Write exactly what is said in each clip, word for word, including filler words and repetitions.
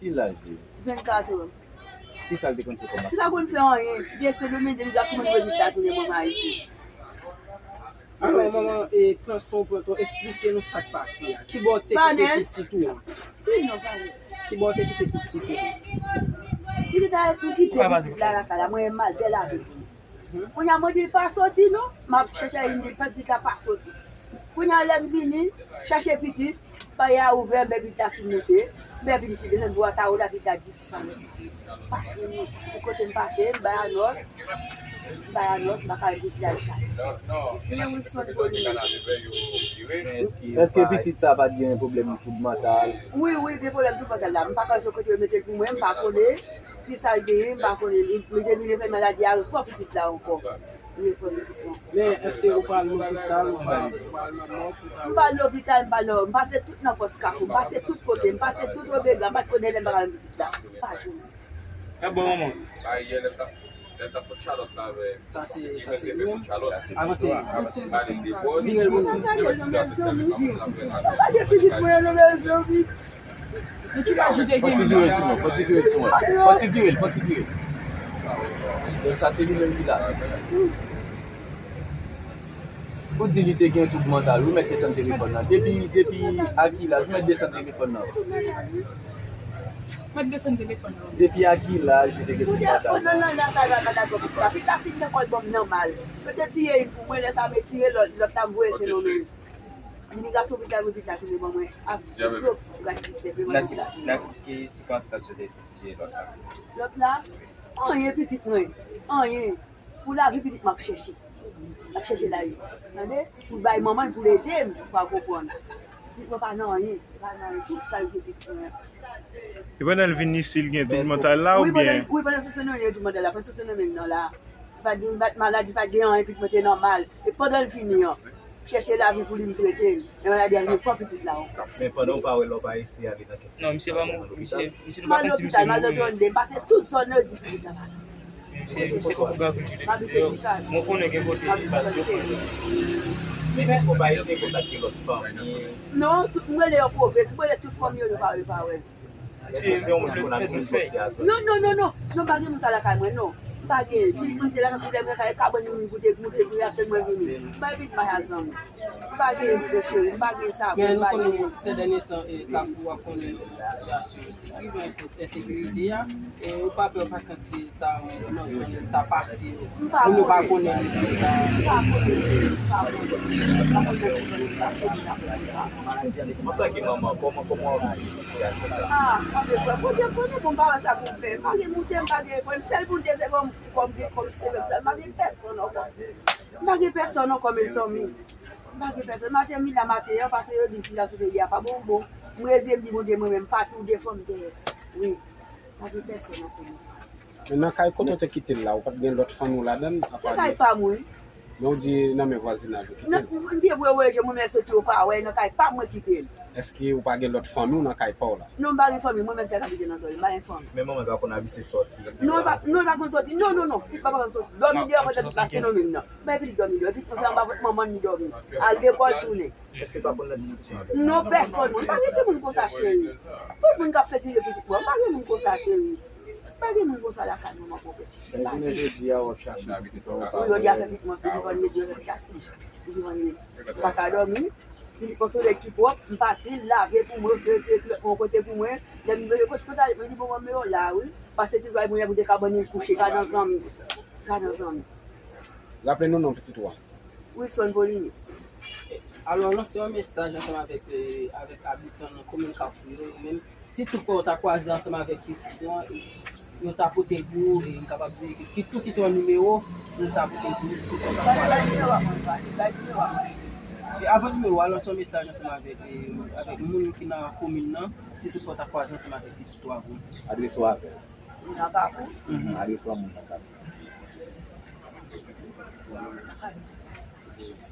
Ki laj li? Vennkat an. Ki sa l te konn fè kòm aktivite? Li pa konn fè anyen. Li te Sendomeng, depi gason mwen vin la tounen manman Ayiti. Alò, manman, e, pran son w, pran ton, eksplike nou sa k pase a. Kibò w te kite pitit ou an? Kibò w te kite pitit ou an? Li te ta pou kite pitit la lakay la, mwen mal de lavi. Kounye a mwen di l pa soti non, m ap chèche l, li di pitit la pa soti. Kounye a lè m vini, chache pitit, pay a ouvè, m wè pitit la sot moute, m wè pitit sot desann bò a, ta ou la pitit la disparèt. Pa jwenn li. Pou kote m pase, m bay anons, m bay anons, m pa ka wè pitit la disparèt. Se Wilson Polis. Èske pitit sa pa t gen pwoblèm twoub mantal? Wi, wi, gen pwoblèm twoub mantal la. M pa konnen se kote yo mete l pou mwen, m pa konnen. Kisa l genyen, m pa konnen. Li, li te vin fè maladi a ankò pitit la ankò. Li fè pitit la. Men, èske ou pa al lopital, ou pa al, ou pa al nan mò pou ta... M pa al lopital, m pa al nan, m pase tout nan pòs Kafou, m pase tout kote, m pase tout Omega, m pa t konnen lè m pa al pitit la. Pa jwenn. E bon, manman. Sa se, sa se li menm. Avanse. Vire l pou nou. Mwen pa gen pitit mwen non, mezanmi. Fò ti vire l sou mwen, fò ti vire l sou mwen. Fò ti vire l, fò ti vire l. Donk sa se li menm ki la. Ou di li te gen twoub mantal, ou mèt desann telefòn nan. Depi, depi a ki laj, ou mèt desann telefòn nan. Mèt desann telefòn nan. Depi a ki laj ou te gen twoub mantal? Pandan nan la sa la pa dakò pou sa. Pitit la fin nan kòl ban m nan mal. Yo te tiye youn pou mwen, lè sa yo tire lòt, lòt la m voye Sendomeng. Imigrasyon Britanik, Britanik tounen ban mwen ak dlo pou gad ki sèvi mwen la. Nan ki sikonstans yo te tiye lòt la? Lòt la, anyen pitit mwen, anyen. Pou lavi pitit mwen ap chèche. Ap chèche lavi. Tande? Pou bay manman l pou l ede m, ou pa konprann. Pitit mwen pa nan anyen, pa nan anyen. Tout sa yo te pitit mwen. E pandan l vin isit, l gen twoub mantal la oubyen? Wi, pandan l sou Sendomeng, l gen twoub mantal la. Pandan l sou Sendomeng nan la. Pa t gen, pa t maladi, pa t gen anyen, pitit mwen te nòmal. E pandan l vini an, chèche lavi pou li, m trete l. Men maladi a vin fò pitit la ankò. Men pandan w pa wè l, w pa eseye ale nan kèk... Non, misye pa mouri, misye, misye nou pa konn si misye mouri. M pase tout zòn yo di pitit la pa la. Misye, misye poko gagou jile deyò. Mwen konnen gen kote li pase, yo konnen. Men èske w pa eseye kontakte lòt fanmi? Non, tout, m rele yo pwovens, m rele tout fanmi yo, yo pa, yo pa wè l. Èske se yon moun ki konn ap vin sòti a zòn? Non, non, non, non. Non, pa gen moun sa lakay mwen, non. M pa gen. Pitit mwen te lakay, pitit mwen lakay, kabann moun pou te moute, pou y ap tann mwen vini. M pa gen pitit mwen a zanmi. M pa gen frè cheri, m pa gen sa. Men nou konnen, se dènye tan, e, Kafou a konnen yon sitiyasyon ki pi ensekirite a. E, ou pa pè, ou pa krann si ta nan zòn ou ta pase yo, moun yo pa konnen li, li ta... Mwen pa gen manman, kòman, kòman w ap viv sitiyasyon sa? Ah, anben, frè, Bondye konnen, bon, m pa wè sa pou m fè. M pa gen moute, m pa gen frè, sèl moun te se kòm, kòm, kòm se menm sa. M pa gen pèsonn ankò. M pa gen pèsonn ankò, mezanmi. M pa gen pèsonn. Maten, m vin la maten an, paske yo di m sitiyasyon peyi a pa bon, bon. M reze, m di Bondye, mwen menm, pati ou defann m dèyè. Wi. M pa gen pèsonn ankò, mezanmi. Men nan kay kote w te kite l la, ou pa t gen lòt fanmi w ladan l? Se kay pa mwen, wi. Men w di nan men vwazinaj ou kite l? M te voye je mwen men soti ou pa wè, nan kay pa mwen kite l. Èske ou pa gen lòt fanmi w nan kay pa w la? Non, m pa gen fanmi, mwen menm sèl k abite nan zòn, m pa gen fanmi. Men manman pa konn abitye soti? Non, li pa, non, li pa konn soti, non, non, non, li pa konn soti. Dòmi deyò pandan tout la Sendomeng nan. Bay pitit dòmi deyò, pitit mwen fè anba vant manman l, li dòmi. Al lekòl, tounen. Èske pa konn nan diskisyon avè l? Non, pèsonn, mwen pa gen timoun konsa, cheri. Tout moun k ap fè sezi pitit mwen, m pa gen moun konsa, cheri. M pa gen moun konsa lakay mwen, manman pwofèt. Men jounen jodi a, w ap chache pitit ou pa wè. Wi, jodi a fè pitit mwen, se devan lye, devan lye, se devan lye. M pa ka dòmi. Pitit mwen se yon nèg ki pwòp, m pati, l lave pou mwen, retire kilòt mwen yon kote pou mwen. Lè m veye kote pantalon, mwen di bon, mwen mete w la, wi. Pase ti vwal mwen, mwen te ka ban li kouche, ka nan zanmi. Ka nan zanmi. Raple nou non pitit ou a. Wilson Polinis. Alò, lanse yon mesaj ansanm avèk, eh, avèk abitan nan komin Kafou yo, yo menm. Si toutfwa yo ta kwaze ansanm avèk pitit lan, eh, yo ta pote l pou ou, e m kapab di, ki tou kite yon nimewo, nou ta pote l pou ou, si toutfwa yo ta kwaze. E avan nimewo a, lanse yon mesaj ansanm avèk, eh, avèk moun ki nan komin nan, si toutfwa yo ta kwaze ansanm avèk pitit ou a pou ou. Adrese w avè l. Moun nan Kafou. Mhm. Adrese w a moun nan Kafou.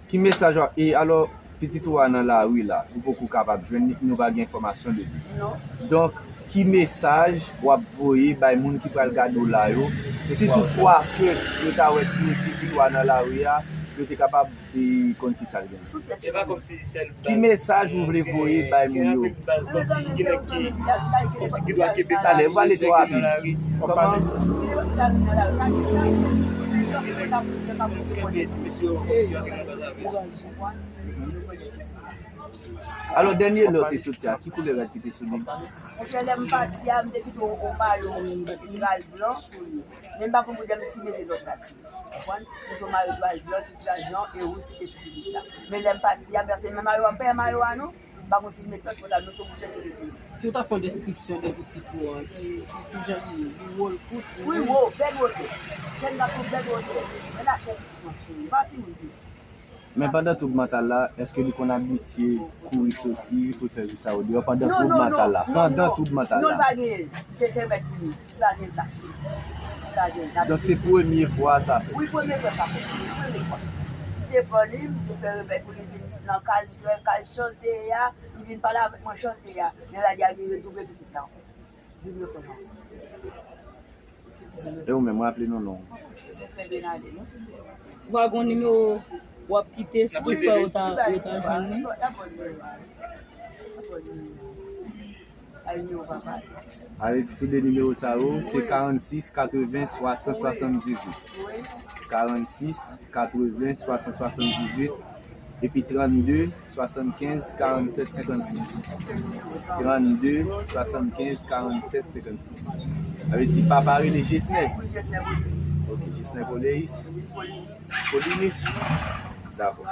Ki mesaj w ap, e alò, pitit ou a nan lari la, ou poko kapab jwenn li, nou pa gen enfòmasyon de li. Non. Donk, ki mesaj w ap voye bay moun ki pral gade w la yo, si toutfwa ke yo ta wè timoun pitit ou a nan lari a, Yo te kapab, e, konn ki sa l gen. Tout lè se pa kòmsi sèl baz. Ki mesaj ou vle voye bay moun yo? Gen anpil baz kòmsi gen nèg ki kòmsi ki dwa kenbe. Talè, m pale twò rapid. Kòman? Gen nèg ki kenbe ti mesye yo kòmsi yo te gen baz avè yo. Alò, dènye lè w te soti a, ki koulè rad ki te sou li? Monchè, lè m pati a, m te kite yon, yon mayo, yon tral blan sou li. Men m pa konn poutèt m si mete lòt rad sou li. Konprann? Mwen se yon mayo tral blan, ti tral blan e wouj ki te sou pitit la. Men lè m pati a, m panse men mayo a, m pa wè mayo a non. M pa konn si l met lòt, men se yon bouchèt ki te sou li. Si w ta fè yon deskripsyon de pitit ou an, ki, ki, ki jan li ye? Li wo, l kout? Wi, wo, bèl wotè. Jèn gason bèl wotè. Men lachè pitit mwen, cheri. Pa timoun piti. Men pandan tout mantal la, èske li konn abitye kouri soti pou fè vi sa yo deyò pandan tout mantal la? Pandan tout mantal la. Non, non, non, non, non. Non, l pa genyen. Li te pèmèt li. Li pa gen sa. Li pa gen. Donk, se premye fwa sa fèt? Wi, premye fwa sa fèt. Premye fwa. Li te pran li, li te fè remèd pou li vin nan kay, li te fè kay chante a, li vin pale avèk mwen chante a. Men la, li a vin redouble vizit la ankò. Vin rekonèt. E ou menm, raple nou non w. Se Frè Benade, non? Ou pa gon nimewo w ap kite si toutfwa yo ta, yo ta jwenn li? Ay, nimewo papa. Ale, tou de nimewo sa yo, se karannsis katreven swasant swasanndizuit. Karannsis katreven swasant swasanndizuit. Epi trannde swasannkenz karannsèt senkannsis. Trannde swasannkenz karannsèt senkannsis. Sa vle di papa rele Jesnè. Wi, Jesnè Polis. Ok, Jesnè Polis. Polinis. Dakò.